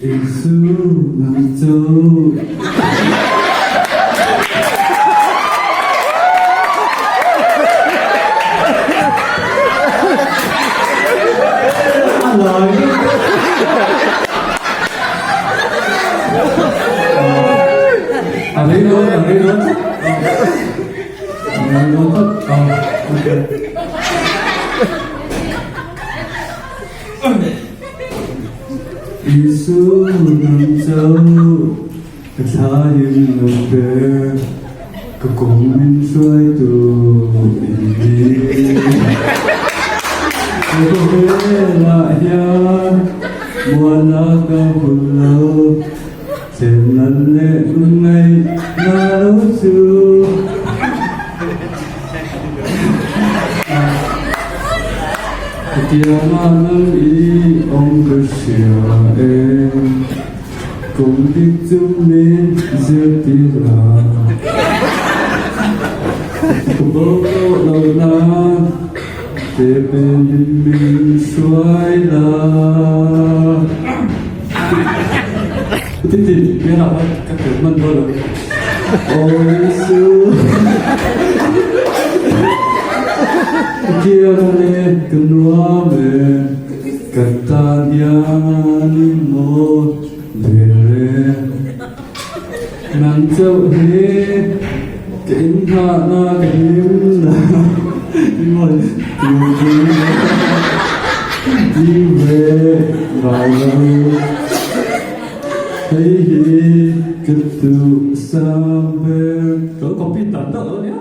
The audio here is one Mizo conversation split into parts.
Isu nang chu. A lawi A rei dawn, a rei dawn tlat. A rei dawn tlat. Okay. Isu nang cho ka thla in lo pe ka kawng min hruaitu in ni. Ka khawvelah hian muana ka hmu lo chennan leh lungngaihna lo chu. Hetianga nang i awm ka hria e, kum dik chu min zirtir la. Ka bo tawh lo nan ke pen in min hruai la. Titi, hmel ah ka tel hman dawn lo. Aw Isu. Ka kiang leh ka nuam e, ka tan hian i maw ber e. Nang chauh hi ka inhahna ka hlimna i mawi tur chu i ve ngai lo. Hei hi ka duh sang ber. Ka lo copy tan deuh lo nia.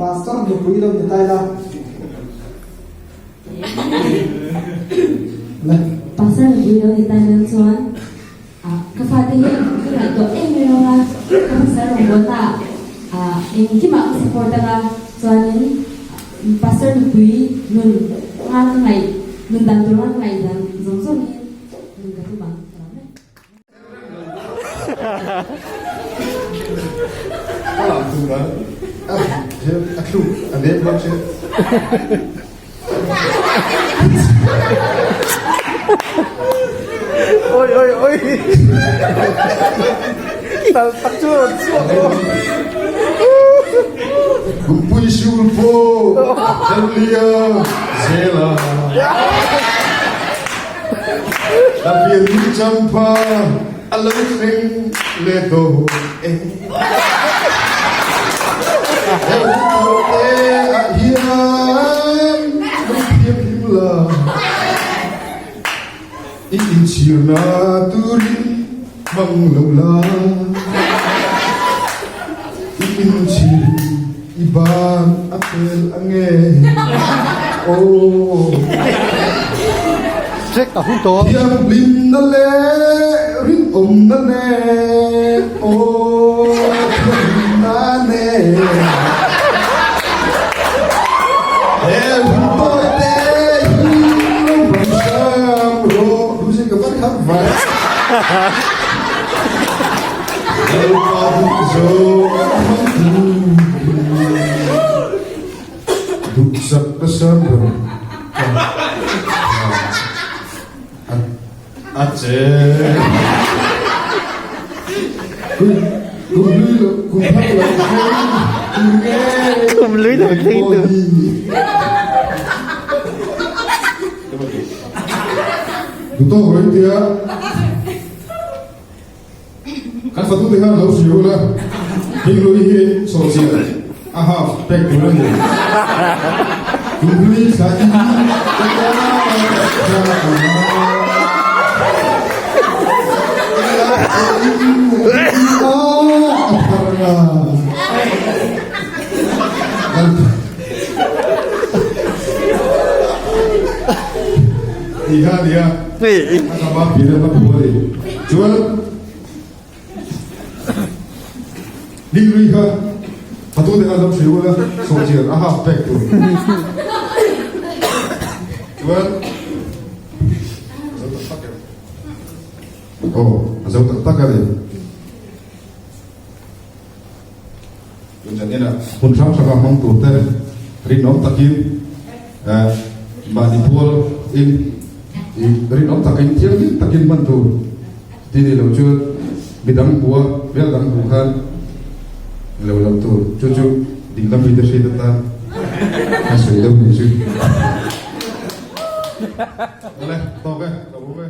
Pastor nupui lo ni tai la. Le. Pastor nupui lo ni tai la chuan ka fate hi ka ngaihtuah em em ang a, ka pasal rawngbawlna ah engkimah ka support ang a, chuanin Pastor nupui nun nga ka ngaih nun dan tur nga ka ngaih dan zawng zawng hi nun ka tum ang ka lam e. Ka lam tum dan a thluk a nem bawk si. Oi oi oi. Tal tak chu rawn chhuak aw. Kumpui sul pawh Herlia zela. Lapian ni champa a lo thleng leh dawn e. He hun te ah hian lo thianghlim la, i inchhirna turin hmang lo la, i inchhirin i ban a pel ange aw. Check a hun tawh. Thianghlimna leh rinawmna nen aw thianghlimna nen He hun tawi te hi lo hmang hram rawh Music ka van khat vai Lalpa duh zawng hmang turin Duhsak ka sam ram ka a che. Kum kum lui lo kum thar lo thleng tur nge Kum lui lo thleng tur. Duhtawk lo in tia. Kan fatute khan lo hria ula, Hinghlui hi sawhchiah a half pek tur a ni. Hinghlui thla in ka ta ka Ti kha a nia. A kama phir a hmu a ni. Chuan Ninglui kha Fatute khan lo hrilh ula sawhchian a half pek tur. Chuan a zo tak tak em? Aw, a zo tak tak a ni. Tunjan ina hun hrang hranga hmang tur te rinawm takin mahni pual in rinawm takin thianghlim takin hman tur ti ni lo chu midang hmua hmel dang hmu khan lo lo tur chu chu dinglam mite hriat atan a sawi deuh ni chu. Awle, tawk e, ka awm e.